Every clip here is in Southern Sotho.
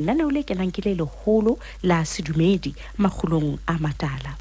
Lenaneo le kenang ke le leholo la sedumedi makgulong a matala.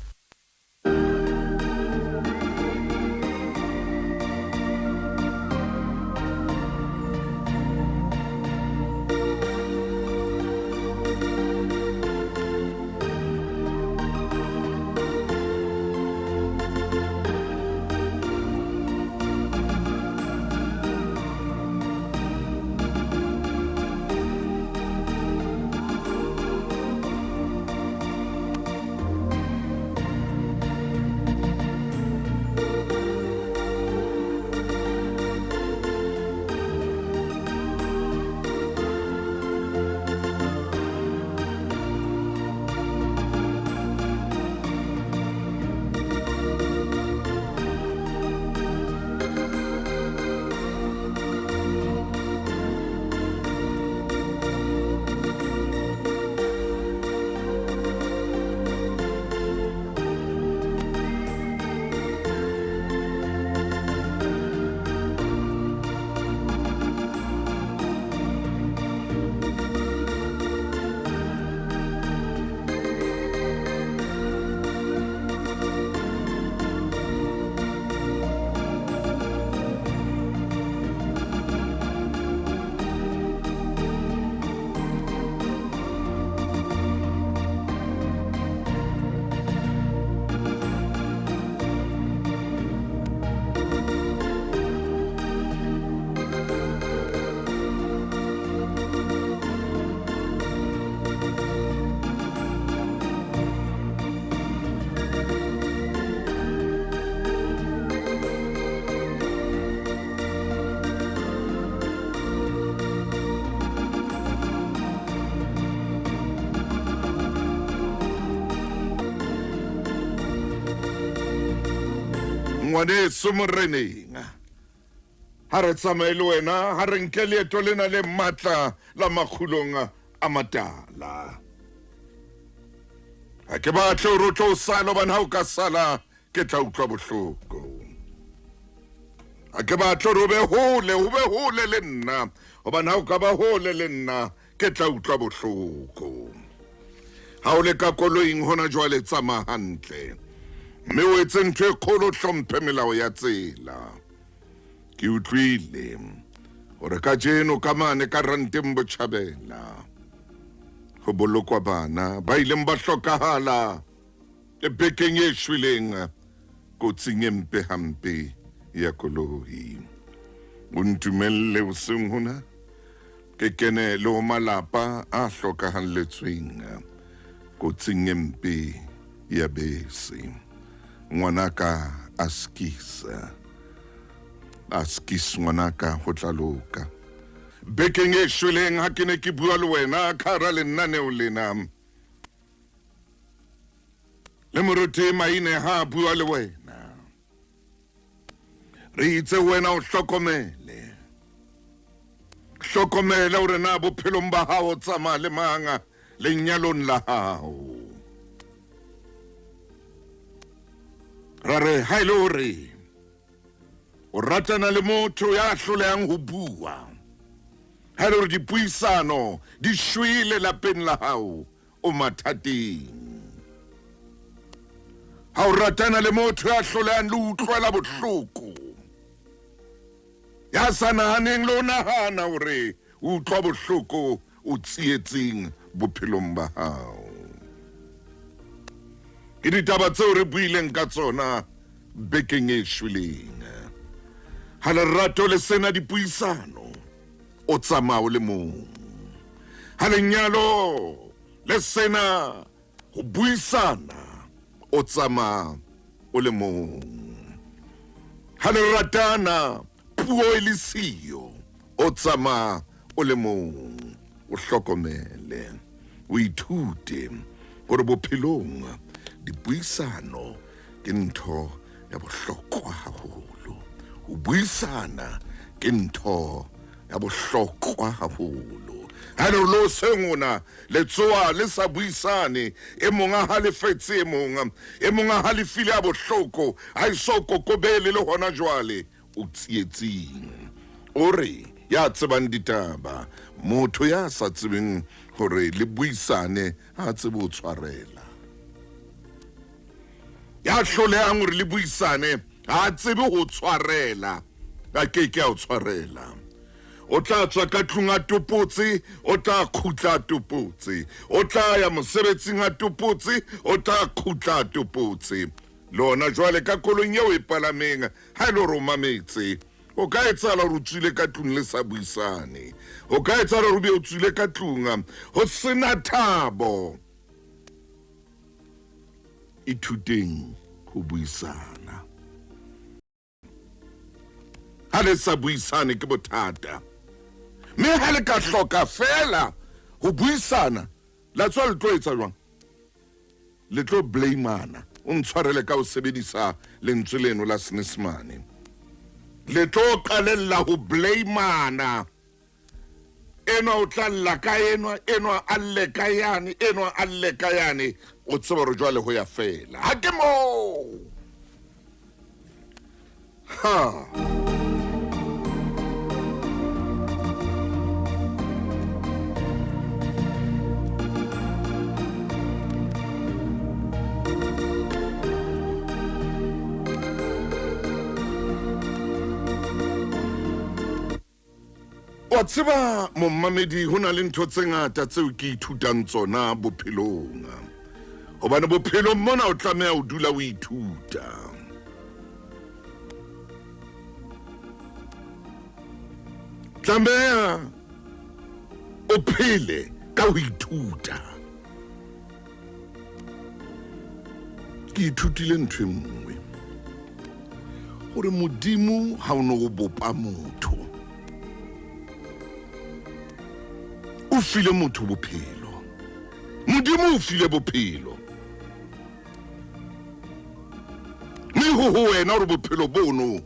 Ngwaneso moreneng, ha re tsamaye le wena, ha re nke leeto lena le matla la makgulong a matala. Ha ke batle hore o tlo sala, hobane ha o ka sala ke tla utlwa bohloko. Ha ke batle hore o be hole, o be hole le nna, hobane ha o ka ba hole le nna ke tla utlwa bohloko. Ha o le ka koloing hona jwale, tsamaya hantle mme o etse ntho e kgolo, hlomphe melao ya tsela. Ke utlwile hore kajeno ka mane ka ranteng botjhabela ho bolokwa bana ba ileng ba hlokahala bekeng e shweleng kotsing e mpe hampe ya koloi. O ntumelle hoseng hona ke kene le ho malapa a hlokahalletsweng kotsing e mpe ya bese. Ngwanaka a skisa, a skis ngwanaka, ho tla loka. Bekeng e shweleng ha ke ne ke bua le wena ka hara lenaneo lena, le moruti Maine ha a bua le wena, re itse wena o hlokomele, hlokomele hore na bophelong ba hao tsamaya le mang lenyalong la hao. Ra re ha e le hore o ratana le motho ya hlolehang ho bua, ha e le hore dipuisano di shwele lapeng la hao, o mathateng. Ha o ratana le motho ya hlolehang le utlwela bohloko, ya sa nahaneng le o nahana hore o utlwa bohloko, o tsietseng bophelong ba hao. Ke ditaba tseo re buileng ka tsona bekeng e shweleng. Ha lerato le sena dipuisano, o tsamaya o le mong. Ha lenyalo le sena ho buisana, o tsamaya o le mong. Ha le ratana, puo e le siyo, o tsamaya o le mong. O hlokomele, o ithute hore bophelong dipuisano ke ntho ya bohlokwa haholo. Ho buisana ke ntho ya bohlokwa haholo. Ha le lo seng ona le tsoa le sa buisane, e mong a halefetse e mong, e mong a halefile a bohloko, a eso kokobele le hona jwale, o tsietsing. O re ya tsebang ditaba, motho ya sa tsebeng hore le buisane, ha a tsebe ho tshwarela. Ya hlolehang hore le buisane, ha a tsebe ho tshwarela, a ke ke a o tshwarela. O tla tswa ka tlung a topotse, o tla kgutla a topotse. O tla ya mosebetsing a topotse, o tla kgutla a topotse. Le ona jwale ka koloing eo e palameng, ha e le hore o mametse, o ka etsahala hore o tswile ka tlung le sa buisane. O ka etsahala hore o be o tswile ka tlung ho sena thabo. Ithuteng ho buisana. Ha le sa buisane ke bothata. Mme ha le ka hloka feela ho buisana, la tswa le tlo etsa jwang? Le tlo blameana. O ntshwarele ka ho sebedisa lentswe leno la Senyesemane. Le tlo qalella ho blameana. Enwa o tla lla ka enwa, enwa a lle ka yane, enwa a lle ka yane. O tseba hore jwale ho ya fela. Ha ke moo. Ha. Wa tseba mommamedi, ho na le ntho tse ngata tseo ke ithutang tsona bophelong, hobane bophelong mona o tlameha ho dula o ithuta. Tlameha o phele ka ho ithuta. Ke ithutile ntho e nngwe, hore Modimo ha o no o bopa motho, o file motho bophelo. Modimo o file bophelo, mme ho ho wena hore bophelo bono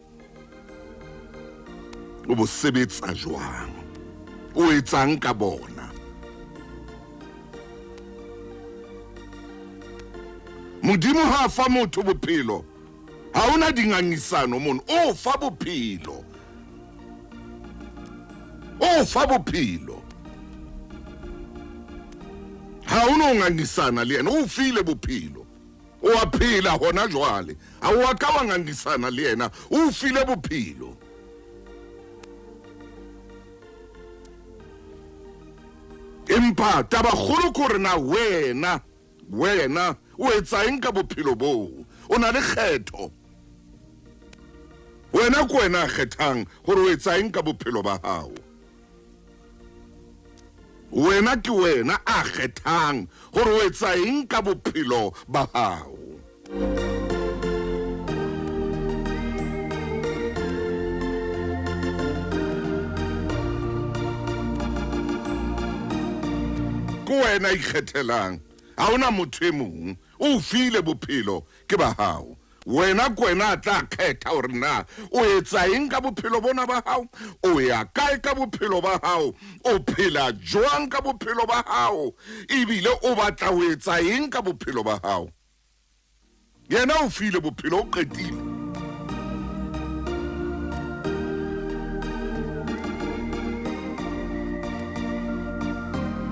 o bo sebetsa jwang, o etsang ka bona. Modimo ha a fa motho bophelo, ha hona dingangisano mono, o fa bophelo, o fa bophelo, ha hona o ngangisana le yena, o file bophelo, o a phela hona jwale, ha o a ka wa ngangisana le yena, o file bophelo. Empa taba kgolo ke hore na wena, wena o etsa eng ka bophelo boo? O na le kgetho. Wena ke wena a kgethang hore o etsa eng ka bophelo ba hao. Wena ke wena a kgethang hore o etsa eng ka bophelo ba hao. Ke wena ikgethelang, ha hona motho e mong. O file bophelo, ke ba hao. Wena ke wena a tla kgetha hore na o etsa eng ka bophelo bona ba hao, o ya kae ka bophelo ba hao, o phela jwang ka bophelo ba hao, ebile o batla ho etsa eng ka bophelo ba hao. Yena o file bophelo, o qetile.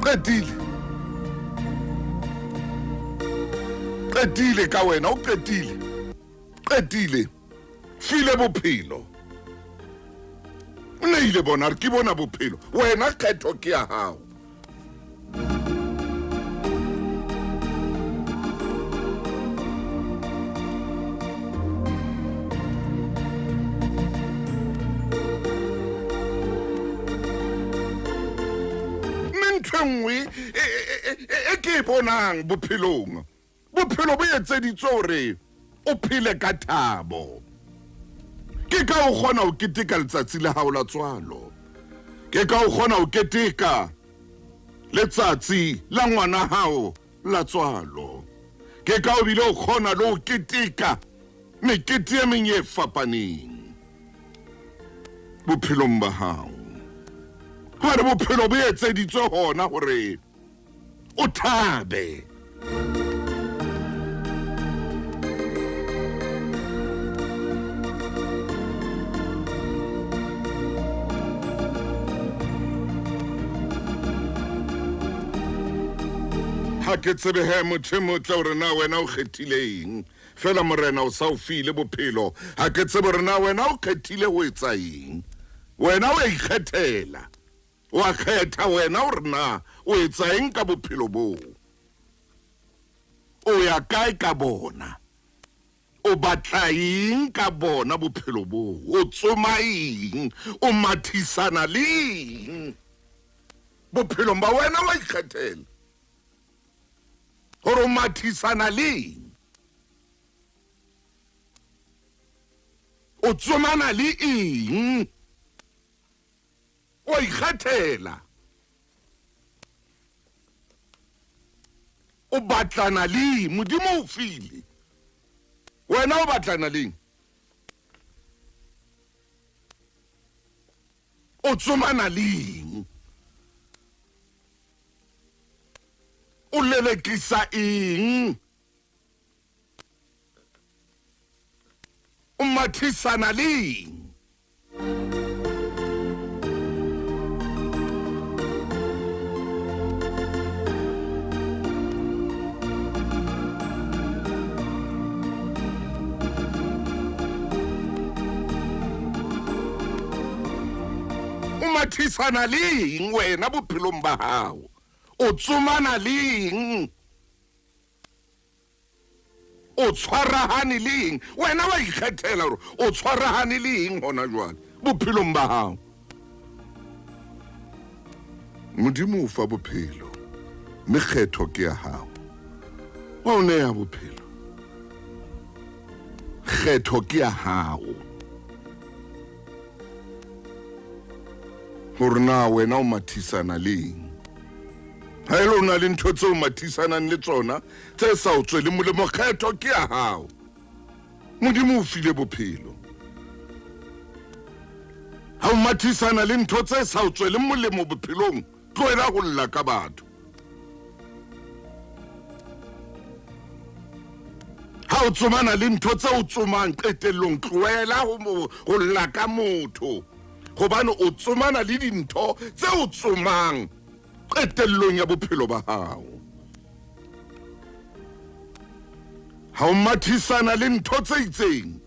Qetile. Qetile ka wena, o qetile. Qetile. File bophelo. O neile bona, re ke bona bophelo. Wena kgetho ke ya hao. Mme ntho e nngwe e ke e bonang bophelong, bophelo bo etseditswe hore o phele ka thabo. Ke ka o kgona ho keteka letsatsi la hao la tswalo, ke ka o kgona ho keteka letsatsi la ngwana hao la tswalo, ke ka o bile o kgona le ho keteka mekete e meng e fapaneng bophelong ba hao. Hore bophelo bo etseditswe hona hore o thabe. Ha ke tsebe he motho e motle hore na wena o kgethile eng, fela morena o sa o file bophelo. Ha ke tsebe hore na wena o kgethile ho etsa eng. Wena o a ikgethela, wa kgetha wena hore na o etsa eng ka bophelo boo. O ya kae ka bona? O batla eng ka bona bophelo boo? O tsoma eng? O mathisana le eng bophelong ba wena? Wa ikgethela hore o mathisana le eng, o tsomana le eng. O ikgethela, o batlana le eng. Modimo o file wena, o batlana le eng, o tsomana le eng, o lelekisa eng, o mathisana le eng. O mathisana le eng wena bophelong ba hao? O tsomana le eng? O tshwarahane le eng? Wena wa ikgethela hore o tshwarahane le eng hona jwale bophelong ba hao. Modimo o fa bophelo, mme kgetho ke ya hao. Wa o neha bophelo, kgetho ke ya hao. Hore na wena o mathisana le eng. Ha ele o na le ntho tseo mathisanang le tsona tse sa o tswele molemo, kgetho ke ya hao. Modimo o file bophelo. Ha o mathisana le ntho tse sa o tsweleng molemo bophelong, tlohela ho lla ka batho. Ha o tsomana le ntho tse o tsomang qetellong, tlohela ho lla ka motho, hobane o tsomana le dintho tse o tsomang qetellong ya bophelo ba hao. Ha o mathisana le ntho tse itseng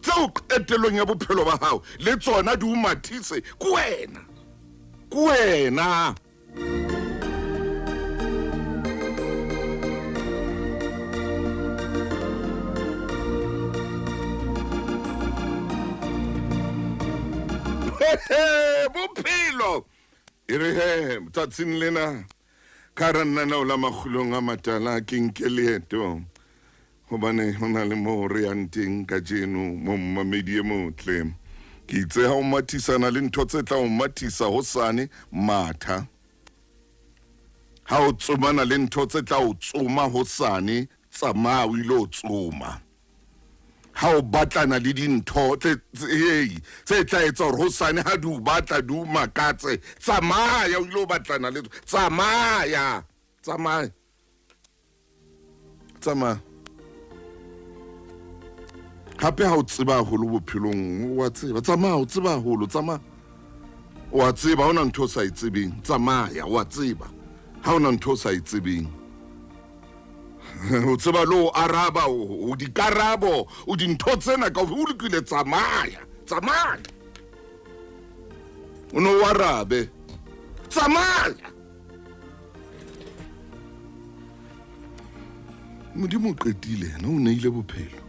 tseo qetellong ya bophelo ba hao, le tsona di o mathise ke wena, ke wena. Bophelo e re he tsatsing lena ka ra nnanao la makgulong a matala ke nke leeto, hobane ho na le moo re yang teng kajeno mo mmamedi e motle. Ke itse ha o mathisana le ntho tse tla o mathisa hosane, matha. Ha o tsomana le ntho tse tla o tsoma hosane, tsamaya o ile o tsoma. Ha o batlana le dintho tse tse tla etsa hore hosane ha di o batla di o makatse, tsamaya o ile o batlana le tsamaya, tsamaya, tsamaya. Hape ha o tseba haholo bophelong, wa tseba, tsamaya, o tseba haholo, tsamaya, wa tseba, ha ona ntho o sa e tsebeng, tsamaya, wa tseba, ha ona ntho o sa e tsebeng. O tseba le o araba, o dikarabo, o dintho tsena ka o lokile, tsamaya, tsamaya. O no o arabe, tsamaya. Modimo o qetile yena, o neile bophelo,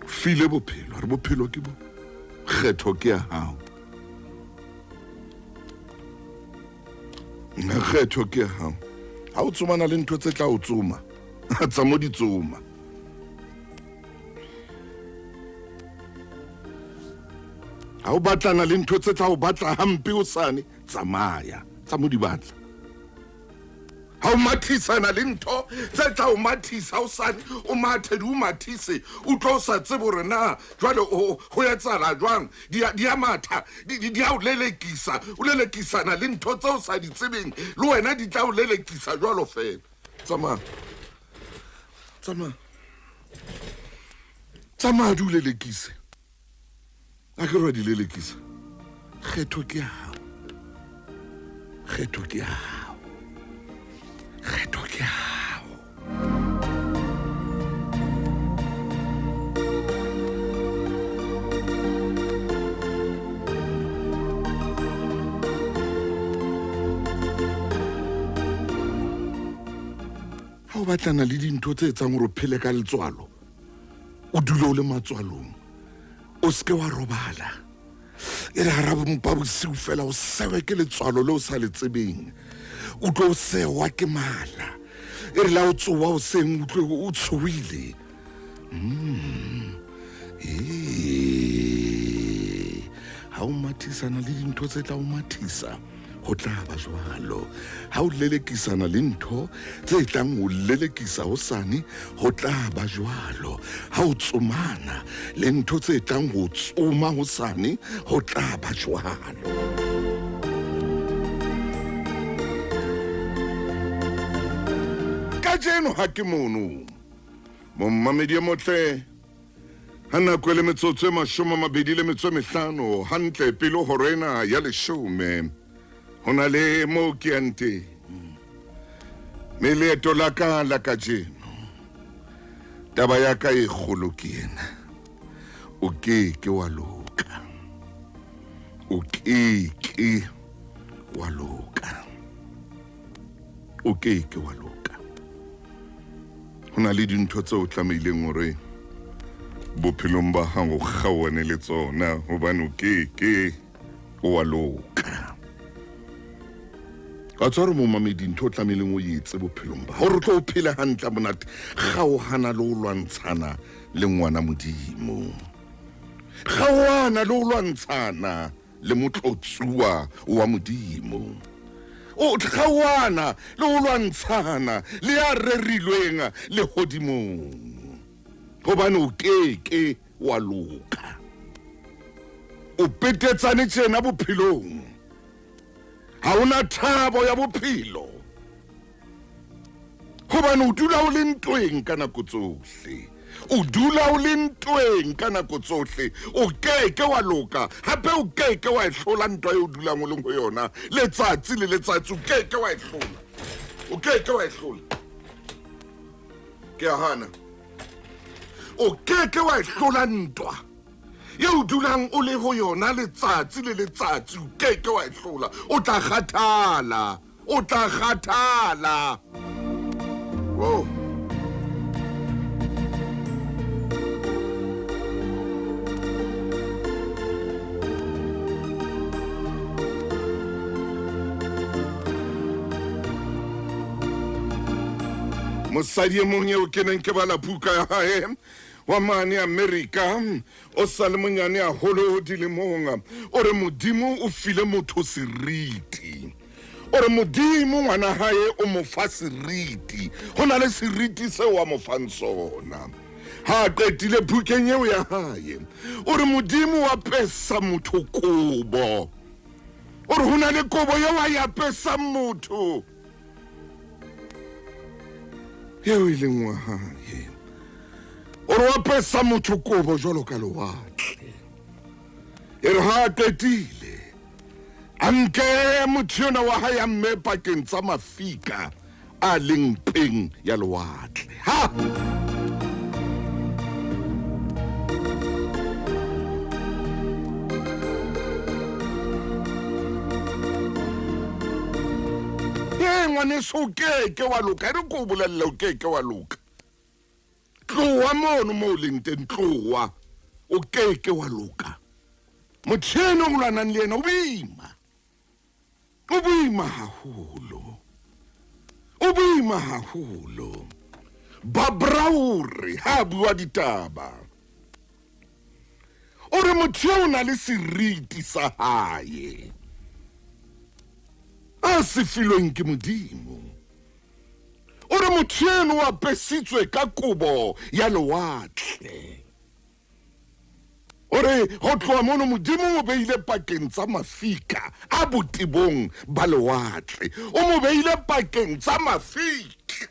file bophelo, re bophelo ke bo, kgetho ke ya hao. Kgetho ke ya hao. Ha o tsomana le ntho tse tla o tsoma, tsa mo di tsoma. Ha o batlana le ntho tse tla o batla hampe hosane, tsamaya, tsa mo di batla. Ha o mathisana le ntho tse tla o mathisa hosane, o mathe di o mathise, o tlo o sa tsebe hore na jwale ho etsahala jwang, di a matha, di a o lelekisa, o lelekisana le ntho tse o sa di tsebeng, le wena di tla o lelekisa jwalo fela. Tsamaya, tsamaya, tsamaya di o lelekise. A ke re wa di lelekisa. Kgetho ke ya hao, kgetho ke ya hao, kgetho ke. Ha o batlana le dintho tse etsang hore o phele ka letswalo, o dule o le matswalong, o seke wa robala e re gara mpa bosiu fela o sewe ke letswalo le o sa le tsebeng, o tlo o sewa ke mala, e re la o tsoa o seng utlwe o tshoile. Ee, ha o mathisana le dintho tse tla o mathisa, ho tla ba jwalo. Ha o lelekisana le ntho tse tlang ho lelekisa hosane, ho tla ba jwalo. Ha o tsomana le ntho tse tlang ho tsoma hosane, ho tla ba jwalo. Kajeno ha ke mono, mommamedi e motle, ha nako e le metsotso e 25 hantle pele hora ena ya 10, ho na le moo ke yang teng. Mme leeto la ka la kajeno, taba ya ka e kgolo ke ena: o ke ke wa loka, o ke ke wa loka, o ke ke wa loka. Ho na le dintho tseo o tlamehileng hore bophelong ba hao o kgaohane le tsona, hobane o ke ke wa loka. Ka tswa re momamedi, ntho o tlamehileng o etse bophelong ba hore o tlo o phele hantle monate, kgaohana le ho lwantshana le ngwana Modimo, kgaohana le ho lwantshana le motlotsuwa wa Modimo, o kgaohana le ho lwantshana le ya rerilweng lehodimong, hobane o ke ke wa loka. O petetsane tjena bophelong, ha ona thabo ya bophelo, hobane o dula o le ntweng ka nako tsohle, o dula o le ntweng ka nako tsohle. O ke ke wa loka, hape o ke ke wa e hlola ntwa eo o dulang o leng ho yona letsatsi le letsatsi. O ke ke wa e hlola, o ke ke wa e hlola. Ke a hana, o ke ke wa e hlola ntwa eo dulang o le ho yona letsatsi le letsatsi. O ke ke wa e hlola, o tla kgathala, o tla kgathala. Oh. Mosadi e mong eo ke neng ke bala buka ya hae wa mane Amerika, o sa le monyane haholo dilemong, o re Modimo o file motho seriti. O re Modimo ngwana hae o mo fa seriti, ho na le seriti seo a mo fang sona. Ha a qetile bukeng eo ya hae, o re Modimo wa apesa motho kobo, o re ho na le kobo eo a e apesang motho eo e leng wa hae. O re o apesa motho kobo jwalo ka lewatle. E re ha a qetile, a nke motho yona wa hae a mme pakeng tsa mafika a leng mpeng ya lewatle. Ha ee ngwaneso, o ke ke wa loka. E re ko o bolella, o ke ke wa loka. Tloha mono mo o leng teng, tloha, o ke ke wa loka. Motho eno o lwanang le yena o boima, o boima haholo, o boima haholo. Babra o re ha a bua ditaba, o re motho eo o na le seriti sa hae a se filweng ke Modimo. O re motho eno o apesitswe ka kobo ya lewatle. O re ho tloha mono Modimo o beile pakeng tsa mafika a botebong ba lewatle. O mo beile pakeng tsa mafika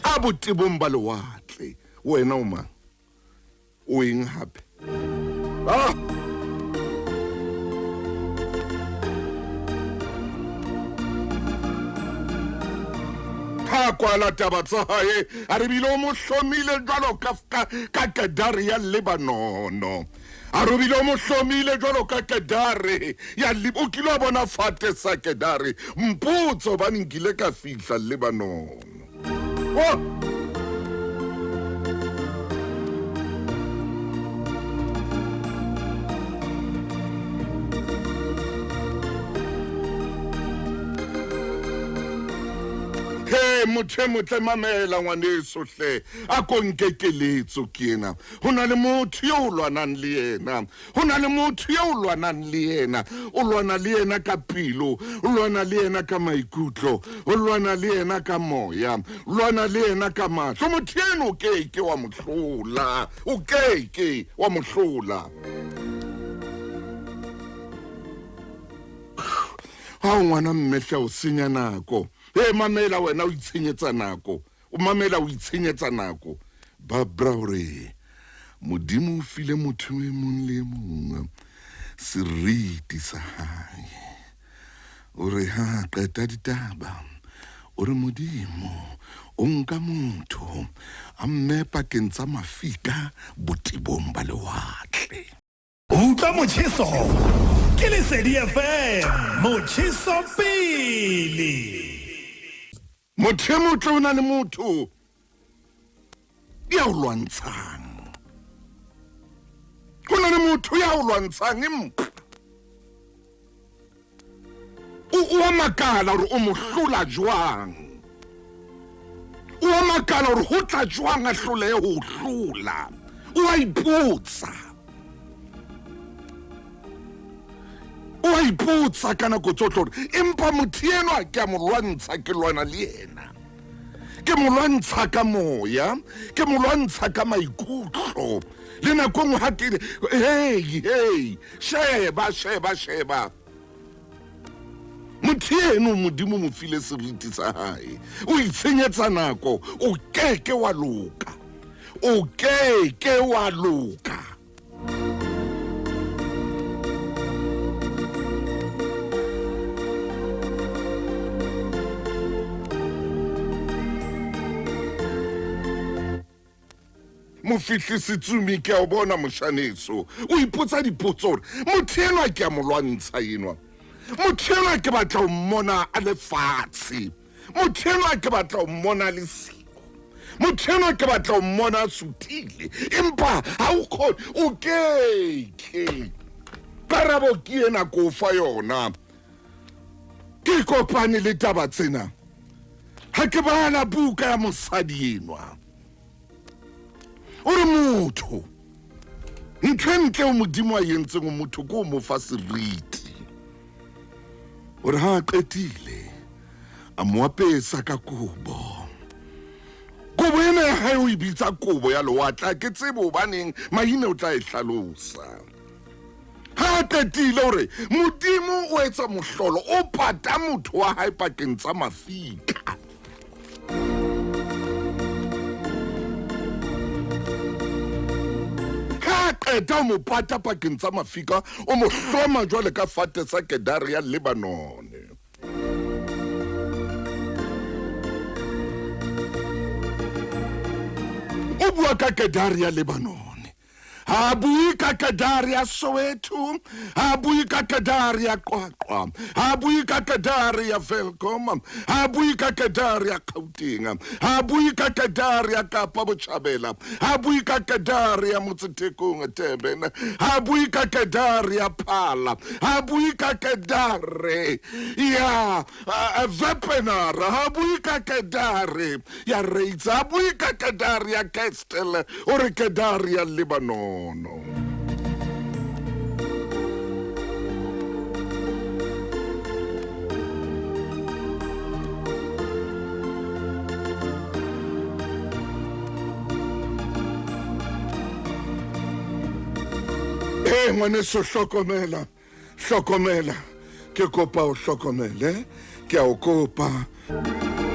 a botebong ba lewatle. Wena o mang? O eng hape? Ah! Ha kwala taba tsa hae, a re bile o mo hlomile jwalo ka, ka, ka kedare ya Lebanono. A re bile o mo hlomile jwalo ka kedare ya Lib-, o kile wa bona fate sa kedare? Mpotse hobane nkile ka fihla Lebanono. Oh! He motho e motle mamela ngwaneso hle a ko nke keletso ke ena. Ho na le motho yo o lwanang le yena. Ho na le motho yo o lwanang le yena. O lwana le yena ka pelo, o lwana le yena ka maikutlo, o lwana le yena ka moya, o lwana le yena ka mahlo. Motho eno o ke ke wa mo hlola, o ke ke wa mo hlola. Ha o ngwana mme hle o senya nako. He mamela wena o itshenyetsa nako. O mamela o itshenyetsa nako. Barbara o re Modimo o file motho e mong le e mong seriti sa hae. O re ha qeta ditaba o re Modimo o nka motho a mme pakeng tsa mafika botebong ba lewatle. Utlwa motjheso ke Lesedi FM, motjheso pele. Motho e motle o na le motho ya o lwantshang. Ho na le motho ya o lwantshang empa o a makala hore o mo hlola jwang. O a makala hore ho tla jwang a hlolehe ho o hlola. O a ipotsa. O a ipotsa ka nako tsohle hore empa motho enwa ke a mo lwantsha, ke lwana le yena. Ke mo lwantsha ka moya, ke mo lwantsha ka maikutlo. Le nako e nngwe ha ke hey, hey, sheba, sheba, sheba. Motho eno Modimo mo file seriti sa hae. O itshenyetsa nako, o keke wa loka. O keke wa loka. Mofihli Setsumi, ke a o bona moshaneso. O ipotsa dipotso hore motho enwa ke a mo lwantsha enwa. Motho enwa ke batla ho mmona a le fatshe. Motho enwa ke batla ho mmona a le siko. Motho enwa ke batla ho mmona a suthile. Empa ha o kgone, o keke. Karabo ke ena ko fa yona. Ke kopane le taba tsena. Ha ke bala buka ya mosadi enwa. O re motho ntho e ntle o Modimo a entseng o motho ke o mo fa seriti. O re ha a qetile a mo apesa ka kobo. Kobo ena ya hae o e bitsa kobo ya lewatle, ha ke tsebe hobaneng, Maine o tla e hlalosa. Ha a qetile o re Modimo o etsa mohlolo, o pata motho wa hae pakeng tsa mafika. Ha a qeta o mo pata pakeng tsa mafika, o mo hloma jwale ka fate sa kedare ya Lebanone. O bua ka kedare ya Lebanone. Ha bue ka kedare ya Soweto, ha bue ka kedare ya Qwaqwa, ha bue ka kedare ya Welkom, ha bue ka kedare ya Gauteng, ha bue ka kedare ya Kapa Botjhabela, ha bue ka kedare ya Motsetekong Durban, ha bue ka kedare ya Phala, ha bue ka kedare ya Wepener, ha bue ka kedare ya Reitz, ha bue ka kedare ya Kestele, o re kedare ya Lebanono. Ee, ngwaneso, hlokomela, hlokomela, ke kopa o hlokomele, ke a o kopa.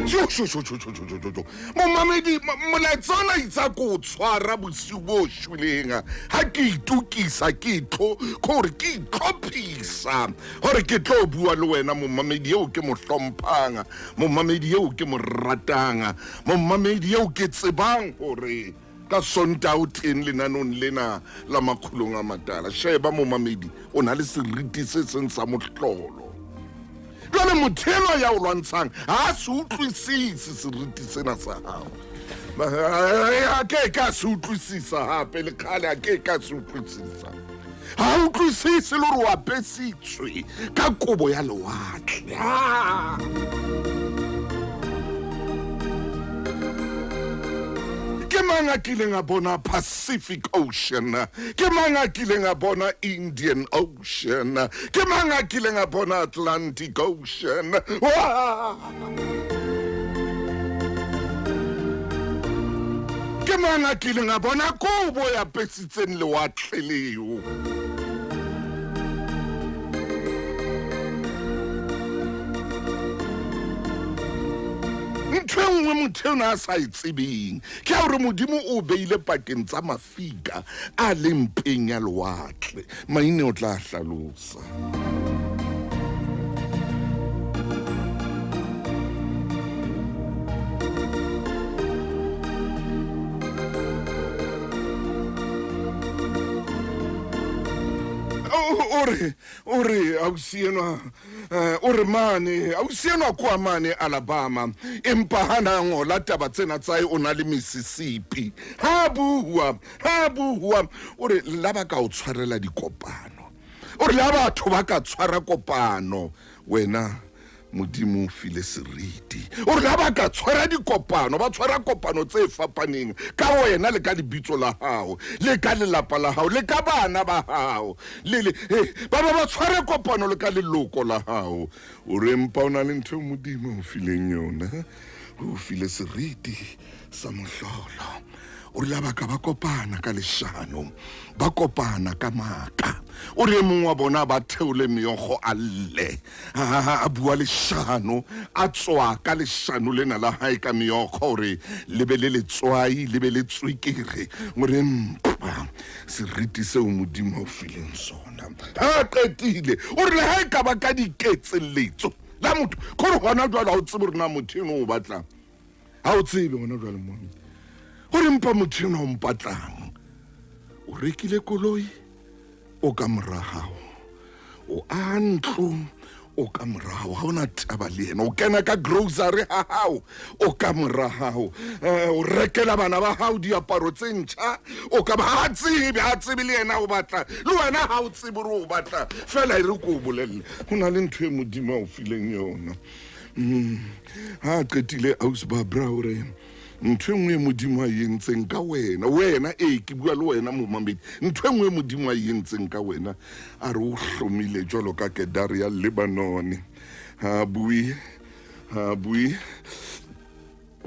Jo, jo, jo, jo, jo, jo, jo, jo, jo. Momamedi, molaetsa ona itse ko o tshwara bosiu bo shweleng ha ke itokisa, ke itlo, gore ke itlhophisa gore ke tlo bua le wena momamedi eo ke mo hlomphang, momamedi eo ke mo ratang, momamedi eo ke tsebang gore ka Sontaha o teng lenanong lena la Makgulong a Matala. Sheba momamedi, o na le seriti se seng sa mohlolo. Jwale motho enwa ya o lwantshang ha a se utlwisise seriti sena sa hao. A ke ke a se utlwisisa hape le kgale, a ke ke a se utlwisisa. Ha utlwisise le hore o apesitswe ka kobo ya lewatle. Ah! mang a kileng a bona Pacific Ocean? Ke mang a kileng a bona Indian Ocean? Ke mang a kileng a bona Atlantic Ocean? Wa! Ke mang a kileng a bona kobo e apesitseng lewatle leo? Ntho e nngwe motho eno a sa e tsebeng ke ya gore Modimo o beile pakeng tsa mafika a leng mpeng ya lewatle. Maine o tla hlalosa. O re, o re, ausi enwa, eh, o re mane, ausi enwa kwa mane Alabama, empa ha na ngola taba tsena tsa hae o na le Mississippi. Ha bua, ha bua, o re la ba ka o tshwarela dikopano. O re la batho ba ka tshwara kopano, wena Modimo o file seriti. O re ha ba ka tshwara dikopano, ba tshwara kopano tse fapaneng ka wena le ka lebitso la hao, le ka lelapa la hao, le ka bana ba hao, le, le, eh, ba ba ba tshware kopano le ka leloko la hao. O re empa o na le ntho eo Modimo o fileng yona, o file seriti sa mohlolo. O rile ba ka ba kopana ka leshano, ba kopana ka maaka. O re e mongwe wa bona ba theole meokgo a lle, a bua leshano, a tswa ka leshano lena la hae ka meokgo gore le be le letswai, le be le tswekere. O re mpa seriti seo Modimo a o fileng sona. Ha a qetile, o re le ha e ka ba ka diketselletso la motho, kore gona jwale ha o tsebe gore na motho eno o batlang. Ha o tsebe gona jwale mone gore mpa motho enwa o mpatlang. O rekile koloi, o ka mora hao. O aha ntlo, o ka mora hao. Ha ona taba le yena. O kena ka grocery ha hao, o ka mora hao. O rekela bana ba hao diaparo tse ntjha, o ka ba ha tsebe, ha tsebe le yena o batla. Le wena ha o tsebe hore o batla. Fela e re ko o bolelle, ho na le ntho e Modimo a o fileng yona. Ha a qetile Aus Barbara o re ntho e nngwe e Modimo a e entseng ka wena, wena ee ke bua le wena momamedi, ntho e nngwe e Modimo a e entseng ka wena, a re o hlomile jwalo ka kedare ya Lebanone. Ha bue, ha bue,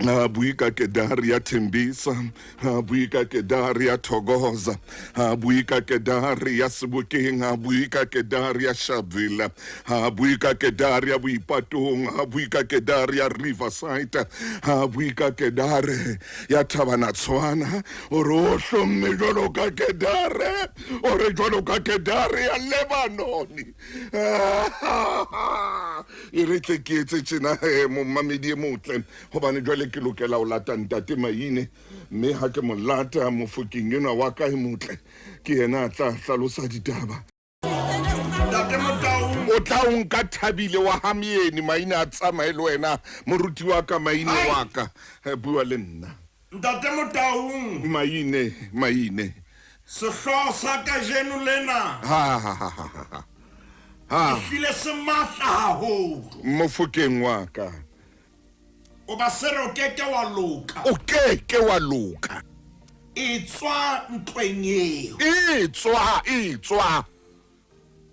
ha bue ka kedare ya Thembisa, ha bue ka kedare ya Thokoza, ha bue ka kedare ya Sebokeng, ha bue ka kedare ya Sharpeville, ha bue ka kedare ya Boipatong, ha bue ka kedare ya Riverside, ha bue ka kedare ya Thabana-Tshwana. O re o hlomme jwalo ka kedare, o re jwalo ka kedare ya Lebanone. E re tle ke etse tjena he, momamedi e motle, hobane jwale ke lokela ho lata ntate Maine, mme ha ke mo lata mofokeng enwa wa ka e motle, ke yena a tla hlalosa ditaba. Ntate Motaung. O tla o nka thabile wa ha Myeni, Maine a tsamaye le wena, moruti wa ka, Maine wa ka. Bua le nna. Ntate Motaung. Maine, Maine. Sehlooho sa kajeno lena. Ha, ha, ha, ha, ha, ha. Ha. Ehlile se matla haholo. Mofokeng wa ka. O ba se re o ke ke wa loka. O ke ke wa loka. Etswa ntweng eo. Etswa, etswa.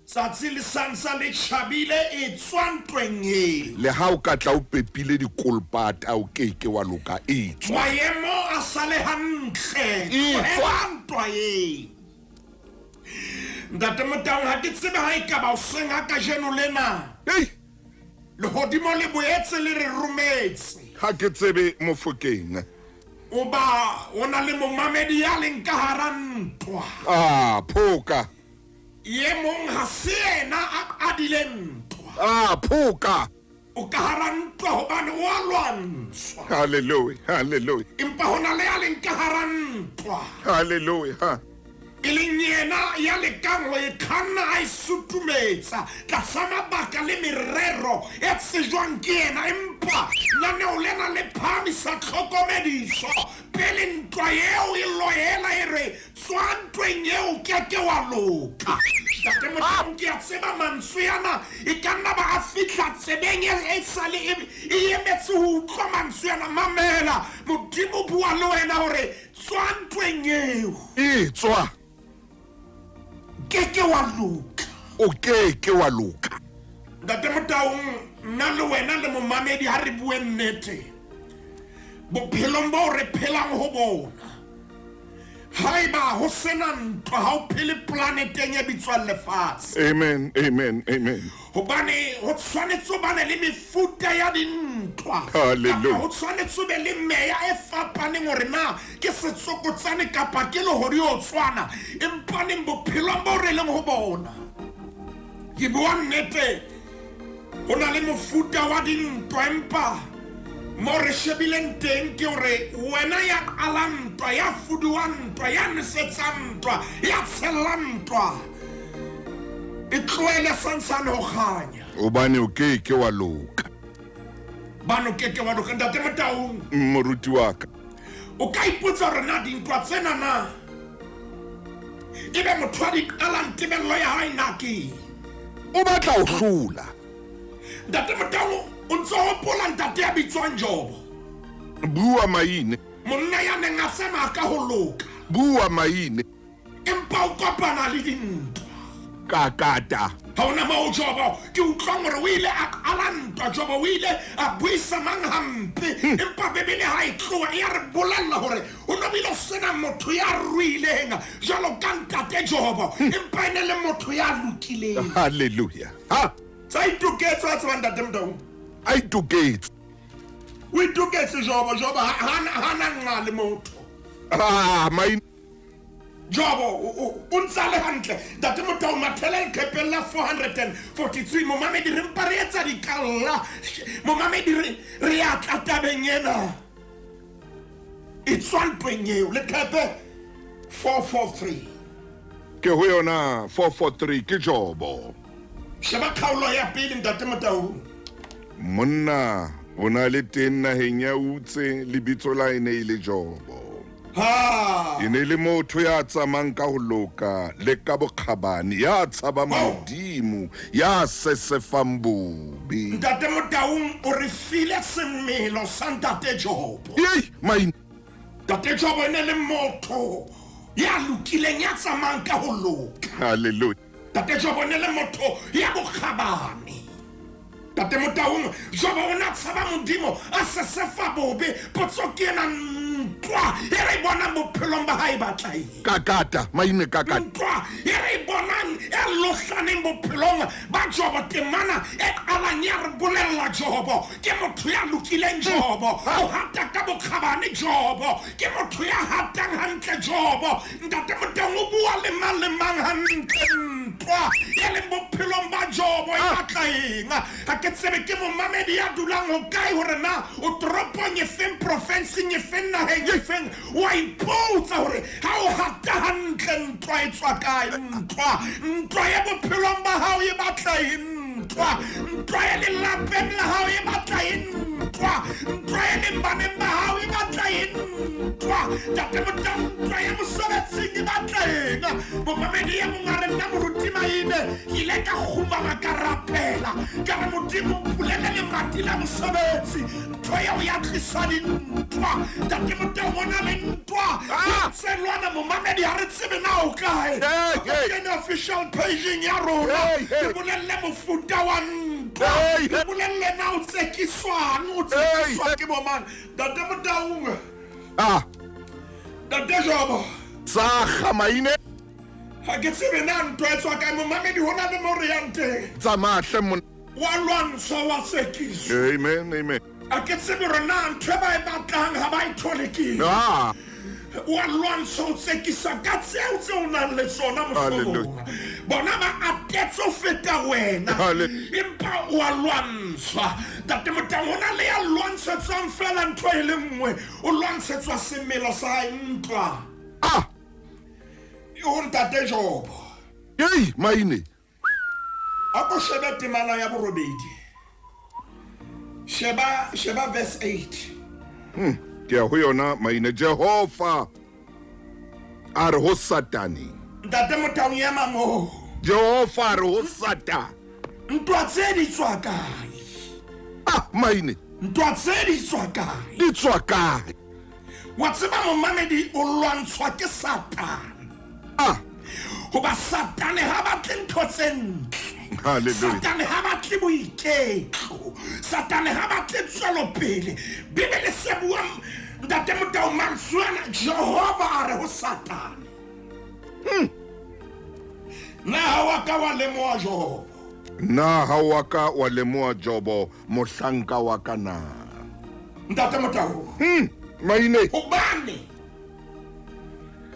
Tsatsi le sansa le tjhabile, etswa ntweng eo. Le ha o ka tla o pepile dikolpata, o ke ke wa loka, etswa. Maemo a sa le hantle, Etswa. tlohela ntwa eo. Ntate Motaung, ha ke tsebe ha ekaba hoseng ha kajeno lena. Hei! Lehodimo le boetse le re rometse. Ha ke tsebe Mofokeng. O ba o na le momamedi ya leng ka hara ntwa. Ah, phoka. Ye mong ha se yena a qadile ntwa. Ah, phoka. O ka hara ntwa hobane o a lwantshwa. Hallelujah, hallelujah. Empa ho na le ya leng ka hara ntwa. Hallelujah. E leng yena ya lekang ho e kganna a e sutumetsa tlasa mabaka le merero e tsejwang ke yena. Empa lenaneo lena le phahamisa tlhokomediso pele ntwa eo e loela, e re, Tswa ntweng eo, o ke ke wa loka. Ntate Modimo, ke a tseba mantswe ana e ka nna ba a fihla tsebeng e sale e emetse ho utlwa mantswe ana. Mamela, Modimo bua le wena hore tswa ntweng eo. E tswa. Ke ke wa loka. O ke ke wa loka. Ntate Motaung, nna le wena le momamedi ha re bue nnete. Bophelong bo re phelang ho bona, haeba ho sena ntwa, ha o phele planeteng e bitswang lefatshe. Amen, amen, amen. Hobane ho tshwanetse ho bane le mefuta ya dintwa. Hallelujah. Kapa ho tshwanetse ho be le meya e fapaneng hore na ke setsokotsane kapa ke lehodi o tshwana. Empaneng bophelong bo re leng ho bona, ke bua nnete, ho na le mofuta wa dintwa, empa mo re shebileng teng ke hore wena ya qalang ntwa, ya fuduwang ntwa, ya nwesetsang ntwa, ya tshellang ntwa, e tlohele santsane ho kganya. Hobane o ke ke wa loka. Bane o ke ke wa loka. Ntate Motaung, Moruti wa ka. O ka ipotsa hore na dintwa tsena na ebe motho a di qalang tebello ya hae na ke eng? O batla ho hlola. Ntate Motaung, o ntso hopola ntate ya bitswang Jobo? Bua maine. Monna ya neng a tsamaya ka ho loka. Bua maine. Empa o kopana le dintwa. Kakata. Ha ona moo Jobo ke utlwang hore o ile a qala ntwa. Jobo o ile a buisa mang hampe. Empa Bibele ha e tloha e a re bolella hore o no bile o sena motho ya ruileng jwalo ka ntate Jobo, empa e ne le motho ya lokileng. Hallelujah. Ha Tsa itoketse wa tseba ntate Motaung. A itoketse. O itoketse Jobo. Jobo ha na nqa le motho. Ah, maine. Jobo o ntsa le hantle. Ntate Motaung, mathela leqhepeng la 443. Momamedi, re mpa re etsa dikalla. Momamedi, re a tla tabeng ena. E tswa ntweng eo. Leqhepe 443. Ke ho yona 443 ke Jobo. Sheba kgaolo ya pele, ntate Motaung. Monna o na le teng naheng ya Utse, lebitso la e ne e le Jobo. Ha. E ne le motho ya tsamayang ka ho loka le ka bokgabane, ya tshabang Modimo, ya sesefang bobe. Ntate Motaung, o re file semelo sa ntate Jobo. Yei, maine. Ntate Jobo e ne le motho ya lokileng, ya tsamayang ka ho loka. Hallelujah. Ntate Jobo e ne le motho ya bokgabane. Ntate Motaung, Jobo o ne a tshaba Modimo, a sesefa bobe. Potso ke ena, ntwa e re bonang bophelong ba hae batla eng? Kakata, maine kakata. Ntwa e re bonang e lohlaneng bophelong ba Jobo, temana e qalang ya re bolella Jobo ke motho ya lokileng. Jobo o hata ka bokgabane. Jobo ke motho ya hatang hantle. Jobo, ntate Motaung, o bua le mang le mang hantle. Ntwa e leng bophelong ba Jobo e batla eng? Ha ke tsebe ke momamedi ya dulang ho kae, hore na o toropong e feng, profenseng e feng, naheng e feng, wa ipotsa hore ha o hata hantle ntwa e tswa kae. Ntwa ya bophelong ba hao e batla eng? Ntwa ya lelapeng la hao e batla eng? Ntwa e leng baneng ba hao e batla eng? Ntwa, ntate Motaung, ntwa ya mosebetsing e batla eng? Momamedi e mong a re, nna moruti Maine, ke ile ka kgumama ka rapela, ka re, Modimo, mpulele lemati la mosebetsi. Ntho eo ya tlisa dintwa. Ntate Motaung, o na le ntwa tse lwana. Momamedi, ha re tsebe na o kae. Kene official pageng ya rona, ke bolelle mofuta wa ntwa, ke bolelle na o tsekiswang, o tsekiswa ke bomang. Ntate Motaung, ntate Jobo Sakga, maine. Ha ke tsebe na ntwa e tswa kae. Momamedi, ho na le mo re yang teng. Tsamaya hle. Wa lwantshwa, wa tsekiswa. Amen, amen. A ke tsebe hore na ntho e ba e batlang ha ba e thole ke wa lwantsha, o tsekisa ka tseo tse o nang le tsona. Mohlomong bona ba atetse ho feta wena, empa wa lwantshwa. Ntate Motaung, ho na le ya lwantshetswang fela ntho e le nngwe, o lwantshetswa semelo sa hae. Ntwa e ho ntate Jobo. Ei, maine. A ko shebe temana ya borobedi, sheba verse 8. Ke ya ho yona, maine. Jehova a re ho Satane. Ntate Motaung, ema moo. Jehova a re ho Satane. Ntwa tse di tswa kae? Ah, maine. Ntwa tse di tswa kae? Di tswa kae? Wa tseba momamedi o lwantshwa ke Satane. Ah. Hoba Satane ha batle ntho tse ntle. Hallelujah. Satane ha batle boiketlo. Satane ha batle tswelopele. Bibele se buang Ntate Motau mantswe ana Jehova a re ho Satane. Na ha wa ka wa lemoha Jobo? Na ha wa ka wa lemoha Jobo mohlanka wa ka na? Ntate Motau. Maine. Hobane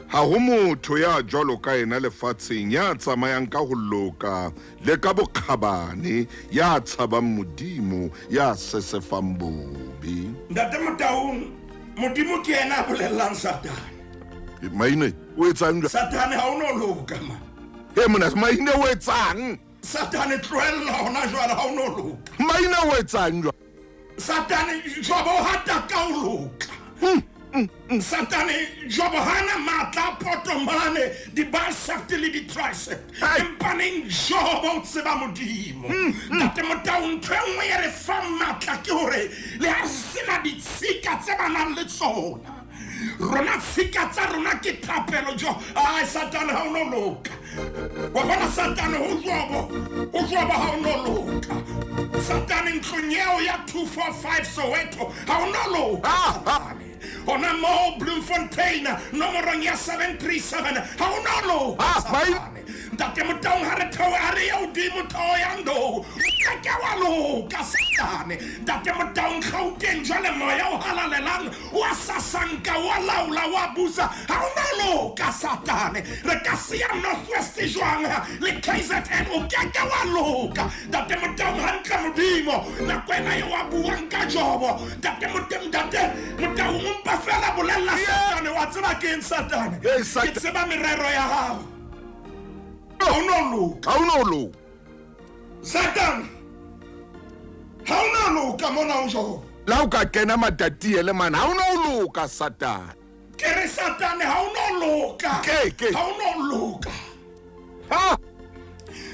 Ha ho motho ya jwalo ka yena lefatsheng ya tsamayang ka ho loka le ka bokgabane, ya tshabang Modimo, ya sesefang bobe. Ntate Motaung, Modimo ke yena a bolellang Satane. Maine, o etsang jwang? Satane ha o no loka man. He mona, Maine o etsang? Satane tlohella hona jwale ha o no loka. Maine o etsang jwang? Satane Jobo o hata ka ho loka. Satane Jobo hana matla a poto mane di-bicep le di-tricep. Empa neng Jobo o tseba Modimo. Ntate Motau ntho e nngwe e re fang matla ke hore le ha re sena ditshika tse ba nang le tsona. Rona tshika tsa rona ke thapelo jo. Ai Satane ha o no loka. Wa bona Satane ho Jobo, ho Jobo ha o no loka. Satane ntlong eo ya 245 Soweto ha o no loka. Satane. Hona moo Bloemfontein nomorong ya 737 ha o no loka. Satane. Ntate Motaung ha re theohe ha re ye hodimo Thohoyandou o keke wa loka Satane. Ntate Motaung Gauteng jwale moya o halalelang o a sasanka o a laola o a busa ha o no loka Satane. Re ka siya Northwest jwang le KZN o keke wa loka. Ntate Motaung hantle Modimo nako ena e wa buang ka Jobo. Ntate Motaung ntate Motaung o mpa fela bolella Satane wa tseba ke eng Satane. Ke tseba merero ya hao. Ha o no loka. Ha o no loka. Satane ha o no loka mona o Jobo. La o ka kena matatiele mane ha o no loka Satane. Ke re Satane ha o no loka. Ke. Ha o no loka. Ha.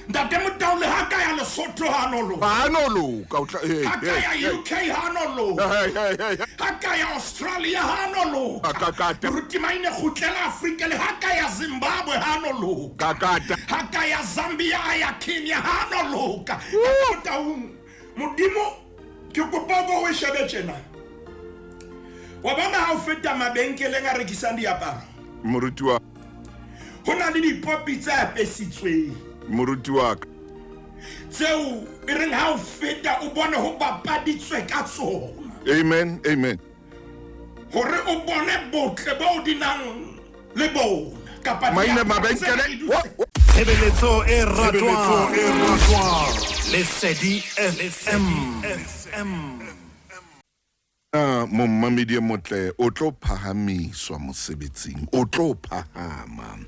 Ntate Motau le ha ka ya Lesotho ha no loka. Ha no loka o tla Ha ka ya UK ha no loka. Hey. Ha ka ya Australia ha no loka. Kakata. Moruti Maine kgutlela Afrika le ha ka ya Zimbabwe ha no loka. Kakata. Ha ka ya Zambia a ya Kenya ha no loka. Motaung Modimo ke kopa o ko o shebe tjena. Wa bona ha o feta mabenkeleng a rekisang diaparo. Moruti wa Ho na le dipopi tse apesitsweng. Moruti wa ka. Tseo e reng ha o feta o bone ho bapaditswe ka tsona. Amen, amen. Hore o bone botle bo di nang le bona kapa Maine diaparo tse mabenkele. di dutse. Tshebeletso e ratwang. Lesedi FM. Na mommamedi e motle o tlo phahamiswa mosebetsing, o tlo phahama.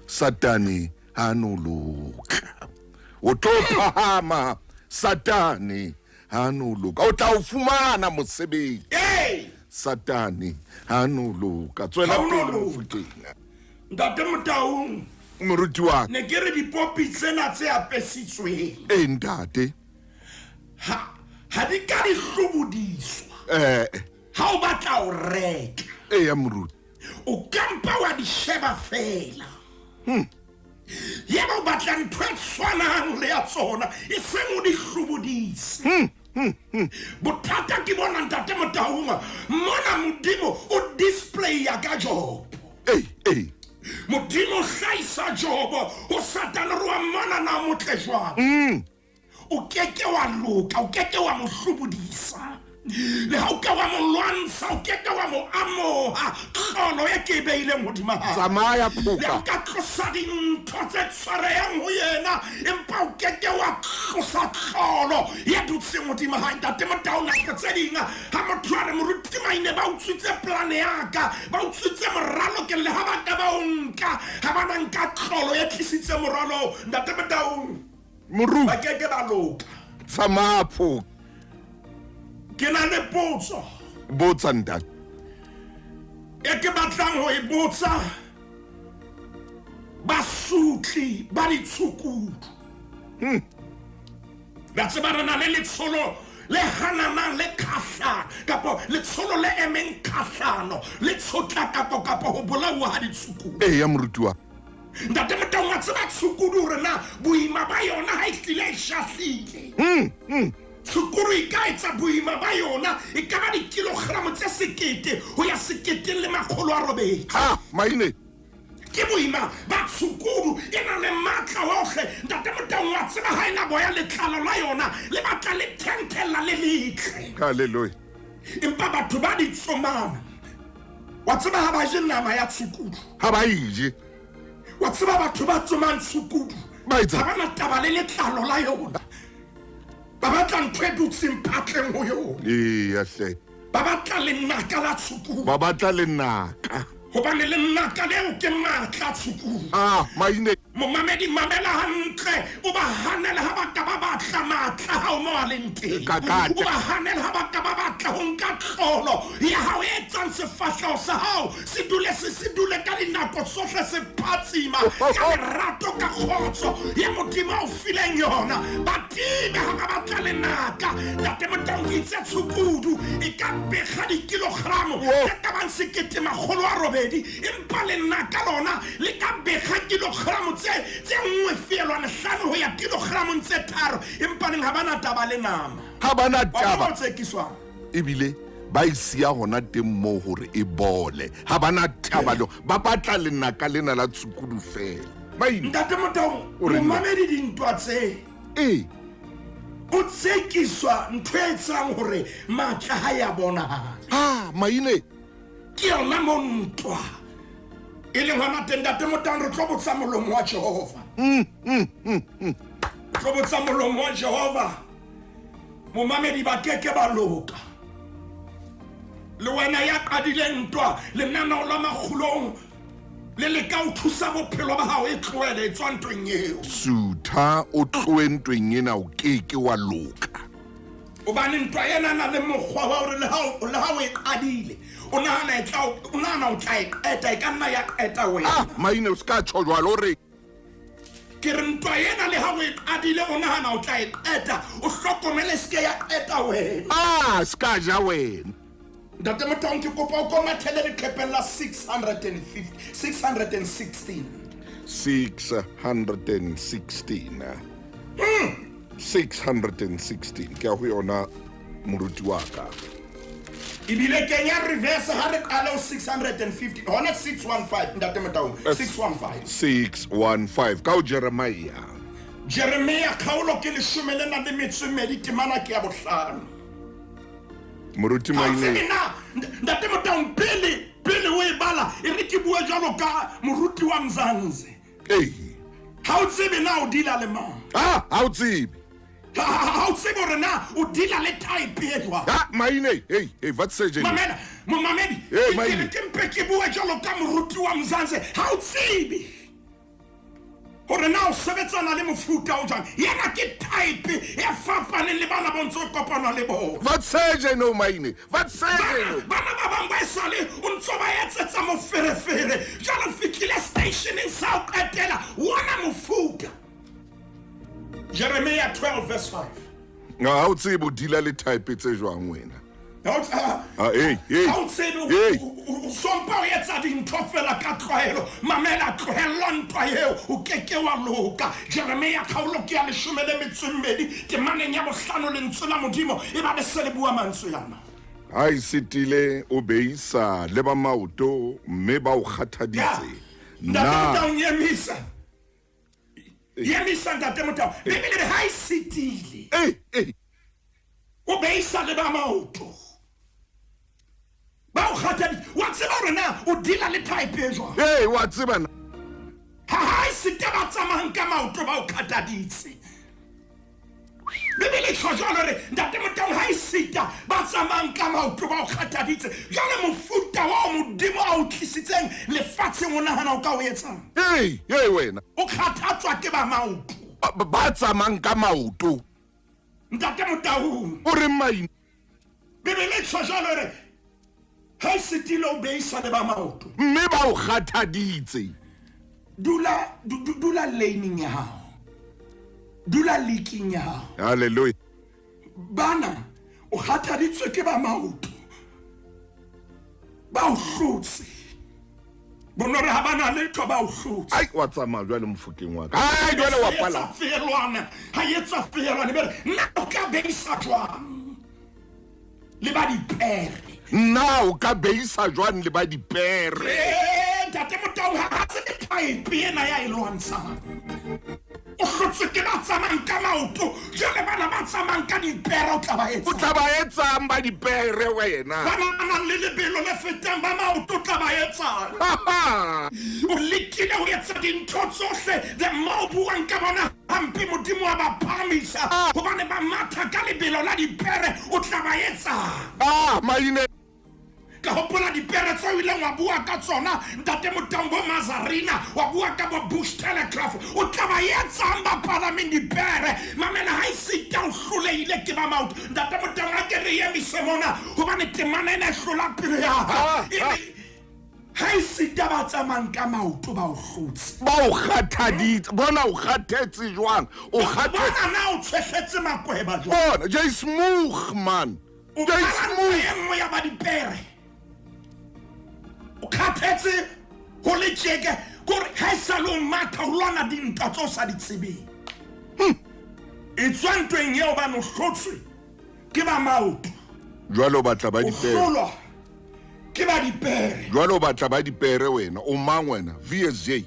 Satane ha no loka. O tlo phahama, Satane ha no loka. O tla o fumana mosebetsi. Hey! Satane ha no loka. Tswela Ha o no pele loka. Mofokeng. Ntate Motaung. Moruti wa ka. Ne ke re dipopi tsena tse apesitsweng. Eh ntate. Ha di ka di hlobodiswa. Ha o batla ho reka. Eh ya moruti. O ka mpa wa di sheba fela. Yaba o batla ntho e tshwanang le ya tsona, e seng o di hlobodise. Bothata ke bona ntate Motaung, mona Modimo o displaya ka Jobo. Hey. Modimo o hlahisa Jobo ho Satane re wa mmona na motle jwang. O keke wa loka, o keke wa mo hlobodisa. Le ha o ka wa mo lwantsha, o keke wa mo amoha tlolo e ke e beileng hodima hae. Tsamaya Le ha o phoka. ka tlosa dintho tse tshwarehang ho yena, empa o keke wa tlosa tlolo e dutseng hodima hae. Ntate Motau, nako tse ding ha motho a re moruti Maine ba utswitse plan ya ka, ba utswitse moralo, ke le ha ba ka ba o nka, ha ba na nka tlolo e tlisitse moralo. Ntate Motau, Moruti. ba keke ba loka. Tsamaya phoka. Ke na le potso. Botsa ntate. E ke batlang ho e botsa. Basotho Basotli ba ditshukudu. Ba tseba re na le letsholo le hananang le kgahlano kapo letsholo le emeng kgahlano le tshotlakako kapo ho bolauwa ha ditshukudu. Ee ya moruti wa. Ntate Motaung, wa tseba tshukudu hore na boima ba yona ha e hlile e shahlile. Tshukudu e ka etsa boima ba yona e ka ba dikilogramo tse 1000 ho ya 1800. Ha, maine. Ke boima ba tshukudu e na le matla ohle. Ntate Motaung, wa tseba ha e na boya letlalo la yona le batla le thenthella le letle. Hallelujah. Empa batho ba di tsomang, wa tseba ha ba je nama ya tshukudu. Ha ba e je. Wa tseba batho ba tsomang tshukudu Ba etsang? ha ba na taba le letlalo la yona. Ba batla ntho e dutseng phatleng ho yona. Eya hle. Ba batla lenaka la tshukudu. Ba batla lenaka. Hobane lenaka leo ke matla a tshukudu. Ah, maine. Momamedi, mamela hantle, o ba hanele ha ba ka ba batla matla hao mo a leng teng. Kakata. O ba hanele ha ba ka ba batla ho nka tlolo ya hao e etsang sefahleho sa hao se dule se se dule ka dinako tsohle se phatsima ka lerato ka kgotso ya Modimo a o fileng yona. Ba time ha ba batla lenaka. Ntate Motaung, ke itse tshukudu e ka bega dikilogramo tse ka bang 1800, empa lenaka lona le ka bega kilogramo tse 1.5 ho ya kilogramong tse 3, empa neng ha ba na taba le nama. Ha ba na Wa bona taba. o tsekiswang? Ebile ba e siya hona teng moo hore e bole. Ha ba na taba le, ba batla lenaka lena la tshukudu fela. Maine. Ntate Motaung, O reng? momamedi dintwa tse. Ee. O tsekiswa ntho e etsang hore matla ha ya bonahala. Ah, maine. Ke yona mo ntwa e leng hona teng. Ntate Motaung, re tlo botsa molomo wa Jehova. Re tlo botsa molomo wa Jehova. Momamedi ba keke ba loka. Le wena ya qadileng ntwa lenaneo la makgulong le leka ho thusa bophelo ba hao e tlohele e tswa ntweng eo. Sutha o tlohe ntweng ena, o keke wa loka. Hobane ntwa ena na le mokgwa wa hore le ha o e qadile, o nahana e tla o, o nahana o tla e qeta, e ka nna ya qeta wena. Ah, maine, o ska tjho jwalo re. Ke re ntwa ena le ha o e qadile, o nahana o tla e qeta, o hlokomele se ke ya qeta wena. Ah, se ka ja wena. Ntate Motaung, ke kopa o komathele leqhepeng la 616. 616. 616. Ke a ho yona moruti wa ka. Ebile kenya reverse ha re qale ho 650, hona 615, Ntate Motaung, 615. 615 ka ho Jeremiah. Jeremia kgaolo ke 12 temana ke ya bohlano. Moruti Ha o Maine. tsebe na, Ntate Motaung, pele o e bala, e re ke bue jwalo ka moruti wa Mzansi. Ee. Ha o tsebe na o deala le mang. Ah, ha o tsebe. Ha o tsebe hore na o deala le type e jwang. Ah, Maine, hey, hey, what surgeon? Mamela, momamedi, Hey, ke Maine. ke mpe ke bue jwalo ka moruti wa Mzansi. Ha o tsebe hore na o sebetsana le mofuta o jwang. Yena ke type e fapaneng le bana bo ntso kopana le bona. What surgeon, oh, Maine? What surgeon? Bana ba bang ba esale o ntso ba etsetsa moferefere. Jwale o fihlile stationeng sa ho qetela wona mofuta. Jeremiah 12 verse 5. Ha o tsebe o deala le type tse jwang wena? Ha Ah, hey, hey. o tsebe Hey. o sompa o etsa dintho fela ka tlwaelo. Mamela, tlohella ntwa eo, o keke wa loka. Jeremia kgaolo ke ya 12 temaneng ya bohlano lentswe la Modimo e ba le se le bua mantswe ana. Ha e sitile o beisa le ba maoto mme ba o kgathaditse. Ntate Na Motaung, emisa. Emisa Ntate Motaung. Bibele re ha e sitile. Eh, eh. O beisa le ba maoto. Ba o kgathaditse. Wa tseba hore na o deala le type e jwang? Hey, wa tseba na? Ha e site ba tsamayang ka maoto ba o kgathaditse. Bibele e tjho jwalo hore Ntate Motaung ha e sita ba tsamayang ka maoto ba o kgathaditse. Jwale mofuta wa Modimo a o tlisitseng lefatsheng o nahana o ka o etsang? Hey, hey wena. O kgathatswa ke ba maoto. Ba tsamayang ka maoto. Ntate Motaung. O re Maine. Bibele e tjho jwalo hore ha e sitile o beisa le ba maoto. Mme ba o kgathaditse. Dula dula laning ya hao. Dula leaking ya hao. Hallelujah. Bana o kgathaditswe ke ba maoto. Ba o hlotse. Bonore ha bana letho ba o hlotse. Ai wa tsamaya jwale mofokeng wa ka. Ai jwale wa pala. Feelwana. Ha etsa feelwana be nna o ka beisa jwang? Le ba dipere. Nna o ka beisa jwang le ba dipere? Ntate Motaung ha se pipe ena ya e lwantshang. O hlotswe ke ba tsamayang ka maoto, jwale bana ba tsamayang ka dipere o tla ba etsang? O tla ba etsang ba dipere wena? Bana ba nang le lebelo le fetang ba maoto o tla ba etsang? O lekile ho etsa dintho tsohle, the more o buang ka bona hampe Modimo wa ba phahamisa, hobane ba matha ka lebelo la dipere, o tla ba etsang? Ah, maine. Ka hopola dipere tseo o ileng wa bua ka tsona ntate Motaung, bo Mazarina, wa bua ka bo Bush Telegraph, o tla ba etsang ba palameng dipere? Mamela, ha esita o hlolehile ke ba maoto. Ntate Motaung, a ke re emise mona hobane temana ena e hlola pelo ya ka. Ha esita ba tsamayang ka maoto ba o hlotse. Ba o kgathaditse. Bona o kgathetse jwang? O kgathetse. Bona na o tshwehletse makweba jwang? Bona, jy smoeg man. O qala ntwa e nngwe ya ba dipere. O kgathetse ho le tjeke kore ha e sa le o matha o lwana dintwa tse o sa di tsebeng. E tswa ntweng eo bane o hlotswe ke ba maoto. Jwale o batla ba dipere. O hlolwa ke ba dipere. Jwale o batla ba dipere wena. O mang wena? VSJ.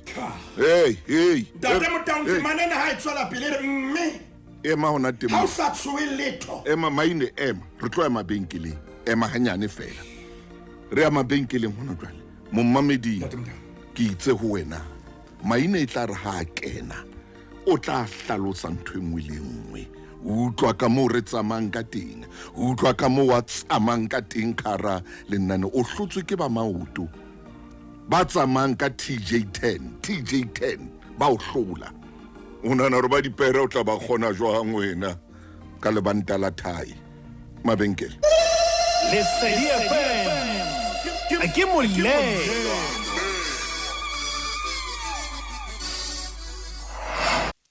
Hey, hey. Ntate Motaung, temana ena ha e tswela pele re mme ema hona teng. Ha o sa tshohe letho. Ema maine, ema. Re tlo ya mabenkeleng. Ema hanyane fela. Re ya mabenkeleng hona jwale. Mommamedi, ke itse ho wena. Maine e tla re ha kena, o tla hlalosa ntho e nngwe le nngwe. O utlwa ka moo re tsamayang ka teng. O utlwa ka moo wa tsamayang ka teng ka hara lenane. O hlotswe ke ba maoto. Ba tsamayang ka TJ10, TJ10 ba o hlola. O nahana hore ba dipere o tla ba kgona jwang wena ka lebanta la thai mabenkele? Lesedi FM ke molelo.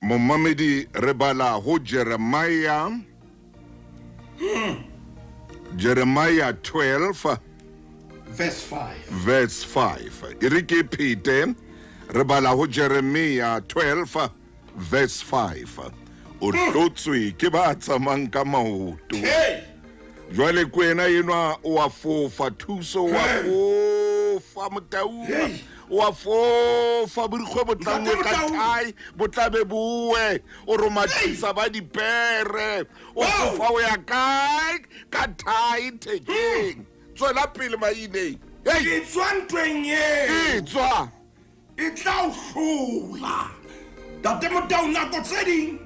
Momamedi, re bala ho Jeremiah. Jeremiah 12 verse 5. Verse 5. E re ke phete, re bala ho Jeremiah 12 verse 5. O hlotswe ke ba tsamayang ka maoto. Jwale ke wena enwa o a fofa, thuso o a fofa, Motaung. O a fofa, borikgwe bo tla nngwe ka thai, bo tla be boe. O romathisa ba dipere. O fofa o ya kae? Ka thai thekeng. Tswela pele maineng. Hey. E tswa ntweng eo. E tswa. E tla o hlola. Ntate Motaung, nako tse ding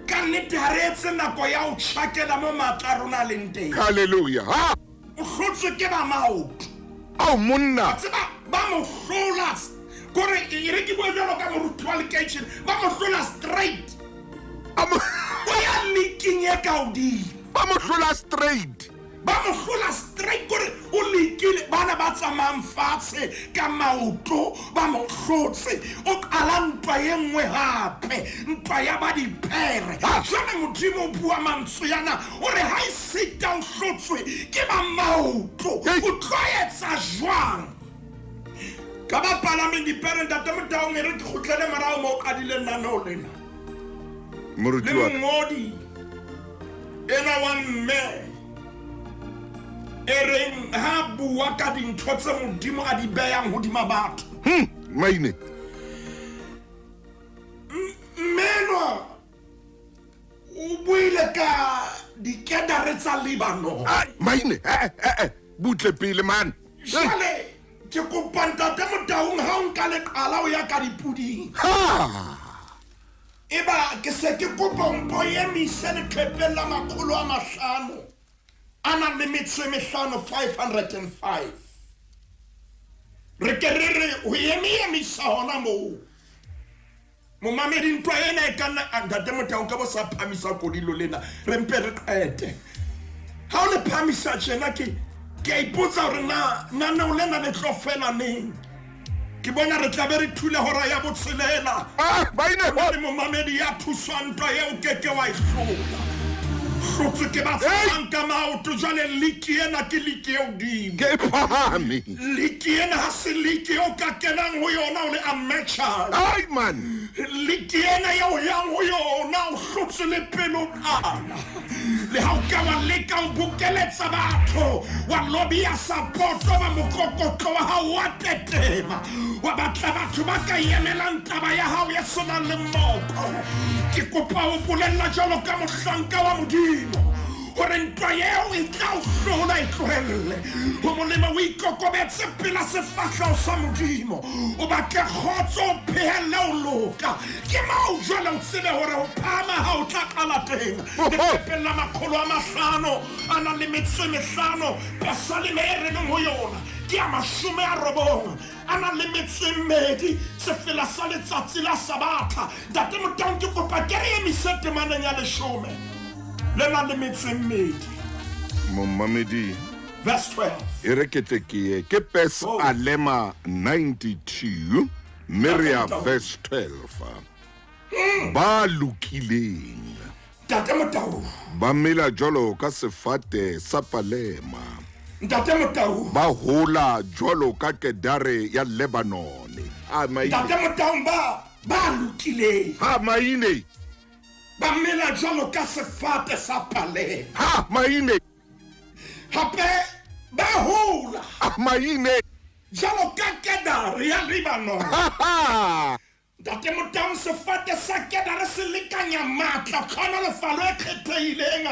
ka nnete ha re etse nako ya ho tjhakela mo matla a rona a leng teng. Hallelujah. Ha. O hlotswe ke ba maoto. Ao monna. Tseba ba mo hlola kore e re ke bue jwalo ka moruti wa lekeishene, ba mo hlola straight. O ya leaking e ka hodimo. Ba mo hlola straight. Ba mo hlola straight kore o lekile bana ba tsamayang fatshe ka maoto ba mo hlotse. O qala ntwa e nngwe hape, ntwa ya ba dipere. Jwale Modimo o bua mantswe yana o re ha esita o hlotswe ke ba maoto, o tlo etsa jwang? Ka ba palameng dipere, Ntate Motaung, e re ke kgutlele morao mo o qadileng naneo lena. Moruti Le wa ka. mongodi ena wa mme e reng ha bua ka dintho tse Modimo a di behang hodima batho. Maine. Mmenwa o buile ka dikedare tsa Lebanon. Ai, maine, butle pele man. Jwale ke kopa Ntate Motaung ha o nka leqala o ya ka dipuding. Ha. Eba ke se ke kopa o mpo emise leqhepeng la 500 a nang le metso e mehlano, 505. Re ke re re ho emiemisa hona moo. Momamedi, ntwa ena e ka nna, Ntate Motaung, ka bo sa phamisa kodilo lena, re mpe re qete. Ha o le phamisa tjena ke a ipotsa hore na naneo lena le tlo fela neng. Ke bona re tlabe re thule hora ya botshelela. Ah, baine Ho le momamedi ya thuswang ntwa eo ke ke wa e hlola. Hlotswe ke ba tsamayang ka maoto jwale liki ena ke liki e hodimo. Ke e phahame. Liki ena ha se liki eo ka kenang ho yona o le amateur. Ai man. Liki ena eo yang ho yona o hlotswe le pelo qala. Le ha o ka wa leka ho bokeletsa batho, wa lobia sapoto ba mokokotlo wa hao wa tetema, wa batla batho ba ka emelang taba ya hao e senang le moko. Ke kopa ho bolella jwalo ka mohlanka wa Modimo hore ntwa eo e tla o hlola e tlohelle. Ho molemo o ikokobetse pela sefahleho sa Modimo, o batle kgotso, o phehelle ho loka. Ke moo jwale o tsebe hore ho phahama ha o tla qala teng. Leqepheng la 505, pesaleme e re leng ho yona ke ya 92, sefela sa letsatsi la Sabatha. Ntate Motaung, ke kopa ke re emise temaneng ya 12. Momamedi. Verse 12. E re ke tle ke ye ke Pesalema 92 mme re ya verse 12. Ba lokileng Ntate Motau. Ba mela jwalo ka sefate sa palema. Ntate Motau. Ba hola jwalo ka kedare ya Lebanone. A maine. Ntate Motau ba ba lokileng. Ha maine. Ba mela jwalo ka sefate sa palema. Ha maine. Hape ba hola. Ha maine. Jwalo ka kedare ya Lebanone. Ha ha. Ntate Motaung, sefate sa kedare se lekanya matla, tlhohonolofalo e kgethehileng, le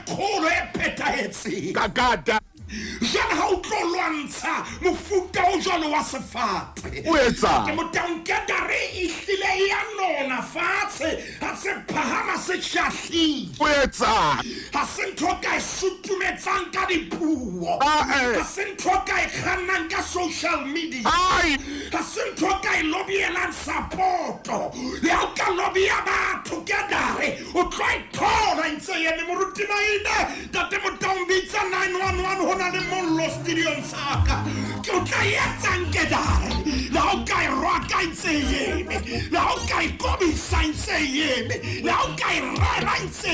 kgolo e phethahetseng. Kakata. Jwale ha o tlo lwantsha mofuta o jwalo wa sefate. O etsang? Ntate Motaung, kedare e hlile e ya nona fatshe, ha se phahama se shahlile. O etsang? Ha se ntho o ka e sutumetsang ka dipuo. Ah, eh. Ha se ntho o ka e kgannang ka social media. Ai. Ha se ntho o ka e lobielang sapoto. Le ha o ka lobia batho kedare, o tlo e thola e ntse e eme. Moruti Maine, Ntate Motaung, bitsa 911 ho na le mollo studiong sa ka. Ke o tla e etsang kedare? Le ha o ka e rwaka e ntse e eme. Le ha o ka e kobisa e ntse e eme. Le ha o ka e rera e ntse e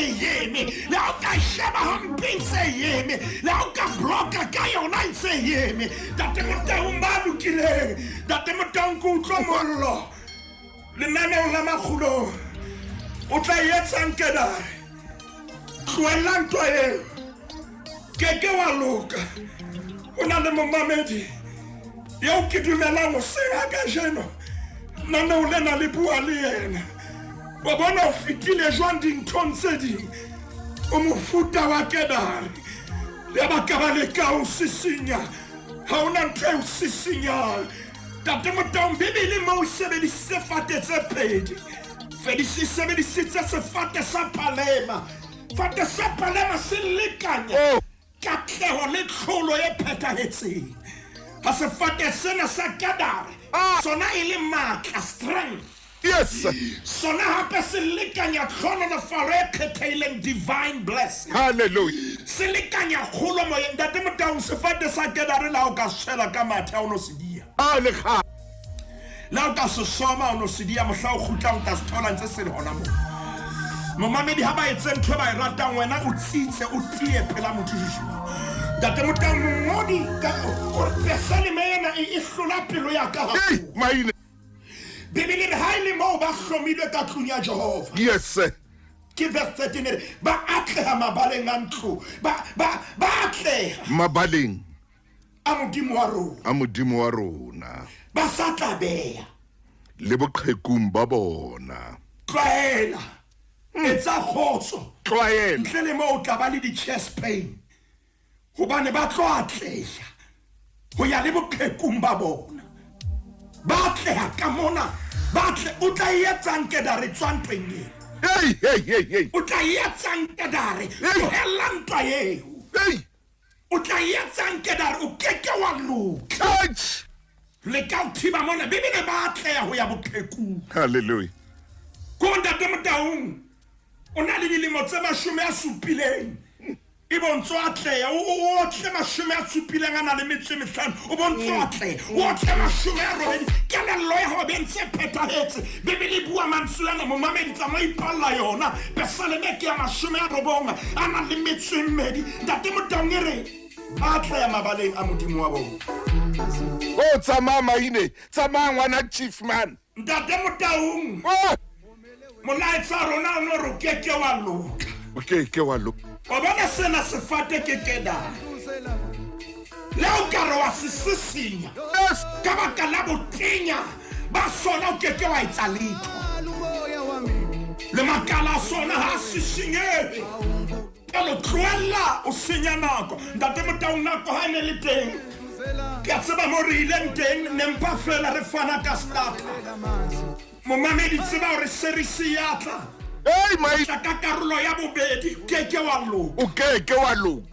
eme. Le ha o ka e sheba hampe e ntse e eme. Le ha o ka bloka ka yona e ntse e eme. Ntate Motaung ba lokileng. Ntate Motaung, ke utlwa mollo lenaneong la Makgulong. O tla e etsang kedare? Tlohella ntwa eo. Ke ke wa loka. O na le momamedi eo ke dumelang hoseng ha kajeno lenaneo lena le bua le yena. Wa bona o fetile jwang dinthong tse ding. O mofuta wa kedare. Le ba ka ba leka ho sisinya. Ha hona ntho e o sisinyang. Ntate Motaung, Bibele moo e sebedisitse fate tse pedi. Fedisi sebedisitse sefate sa palema. Fate sa palema se lekanya katleho le tlholo e phethahetseng. Ha sefate sena sa kedare sona e le matla, strength. Yes. Sona hape se lekanya tlhohonolofalo e kgethehileng, divine blessing. Hallelujah. Se lekanya kgolo moyeng. Ntate Motaung, sefate sa kedare le ha o ka se tshwela ka mathe ha o no se diya. A le kgale. Le ha o ka se soma o no se diya, mohla o kgutlang o tla se thola ntse se le hona moo. Momamedi ha ba etse ntho e ba e ratang, wena o tsitse, o tiye pela Modimo. Ntate Motaung, mongodi ka o re pesaleme ena e hlola pelo ya ka haholo. Hey, maine. Bibele re ha e le moo ba hlomilwe ka tlung ya Jehova. Yes, sir. Ke verse 13 e re ba atleha mabaleng a ntlo, ba ba ba atleha Mabaleng a Modimo wa rona. a Modimo wa rona. Ba sa tla beha. Le boqhekung ba bona. Tlwaela. Etsa kgotso. Tlwaela. Ntle le moo o tla ba le di-chest pain. Hobane ba tlo atleha ho ya le boqhekung ba bona. Ba atleha ka mona, ba atle o tla e etsang kedare tswa ntweng eo. Hey, hey, hey, hey. O tla e etsang kedare, tlohella ntwa eo. Hey. O tla e etsang kedare, o keke wa loka. Touch. Le ka o thiba mona, Bibele ba atleha ho ya boqhekung. Hallelujah. Ko Ntate Motaung, o na le dilemo tse 70. E bontso atleha, o otle 75 a na le metso e mehlano, o bontso atleha, o otle 80, kelello ya hao be ntse e phethahetse. Bibele e bua mantswe ana, momamedi tsamaya ipalla yona. Pesaleme ke ya 90 a na le metso e mmedi. Ntate Motaung e re ba atleha mabaleng a Modimo wa bona. O tsamaya Maine, tsamaya ngwana chief man. Ntate Motaung, molaetsa rona o no re o keke wa loka. O keke wa loka. Wa bona sena sefate ke kedare. Le ha o ka re wa se sisinya, ka baka la botenya ba sona o keke wa etsa letho. Le makala a sona ha a sisinyehe. Jwale tlohella o senya nako. Ntate Motaung, nako ha e ne le teng, ke a tseba mo re ileng teng, ne mpa feela re fana ka starter. Momamedi, tseba hore series e ya tla. Hey, my Tla ka karolo ya bobedi, o keke wa loka. O keke wa loka.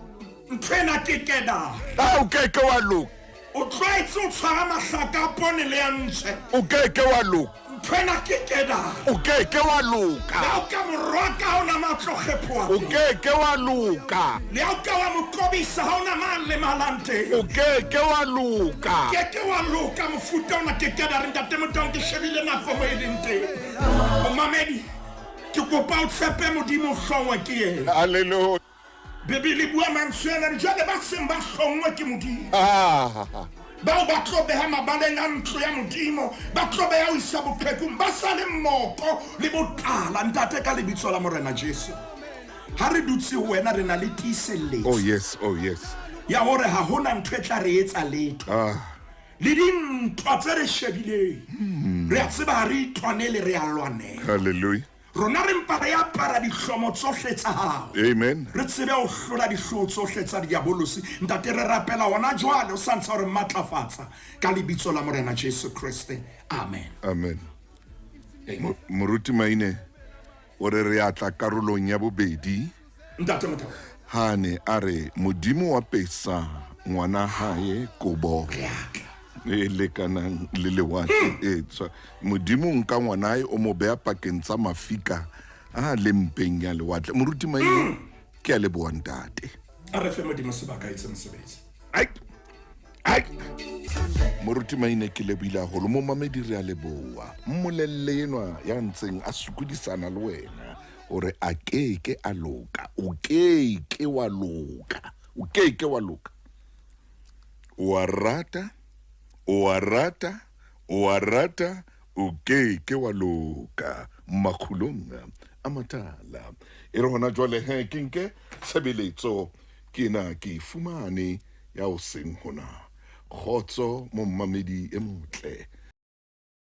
Ntho ena ke kedare. Ah, o keke wa loka. O tlwaetse ho tshwara mahlaka a poone le a ntjhe. O keke wa loka. Ntho ena ke kedare. O keke wa loka. Le ha o ka mo roka, ha o na matlo kgephoa O teng. keke wa loka. Le ha o ka wa mo qobisa, ha o na mang lemalang teng. O keke wa loka. Keke wa loka, mofuta ona ke kedare. Ntate Motaung, ke shebile nako mo e leng teng. Momamedi, ke kopa o tshepe Modimo, o hlongwe ke yena. Hallelujah. Bibele e bua mantswe ana, jwale ba seng ba hlongwe ke Modimo, Ah. bao ba tlo beha mabaleng a ntlo ya Modimo, ba tlo beha ho isa boqhekung, ba sa le moko le botala. Ntate, ka lebitso la Morena Jesu, ha re dutse ho wena, re na le tiiselletso Oh yes, oh yes. ya hore ha hona ntho e tla re etsa letho. Ah. Le dintwa tse re shebileng, re a tseba ha re itwanele, re a lwanela. Hallelujah. Rona re mpa re apara dihlomo tsohle tsa hao. Amen. Re tsebe ho hlola dihlooho tsohle tsa diabolosi. Ntate, re rapela hona jwale o sa ntsha hore matlafatsa ka lebitso la Morena Jesu Kreste. Amen. Amen. Moruti Maine o re re atla karolong ya bobedi. Ntate Motaung. Hane a re Modimo wa pesa ngwana hae kobo Re atla. e lekanang le lewatle e tswa. Modimo nka ngwana hae o mo beha pakeng tsa mafika a lempeng ya lewatle. Moruti Maine, ke a leboha ntate. A re fe Modimo sebaka etse mosebetsi. Ai. Ai. Moruti Maine, ke lebohile haholo. Momamedi, re a leboha. Mmolelle enwa ya ntseng a sokodisana le wena hore a keke a loka. O keke wa loka. O keke wa loka. O a rata, o a rata, o a rata, o keke wa loka. Makgulong a matala. E re hona jwale he ke nke tshebeletso ke na ke e fumane ya o seng hona. Kgotso momamedi e motle.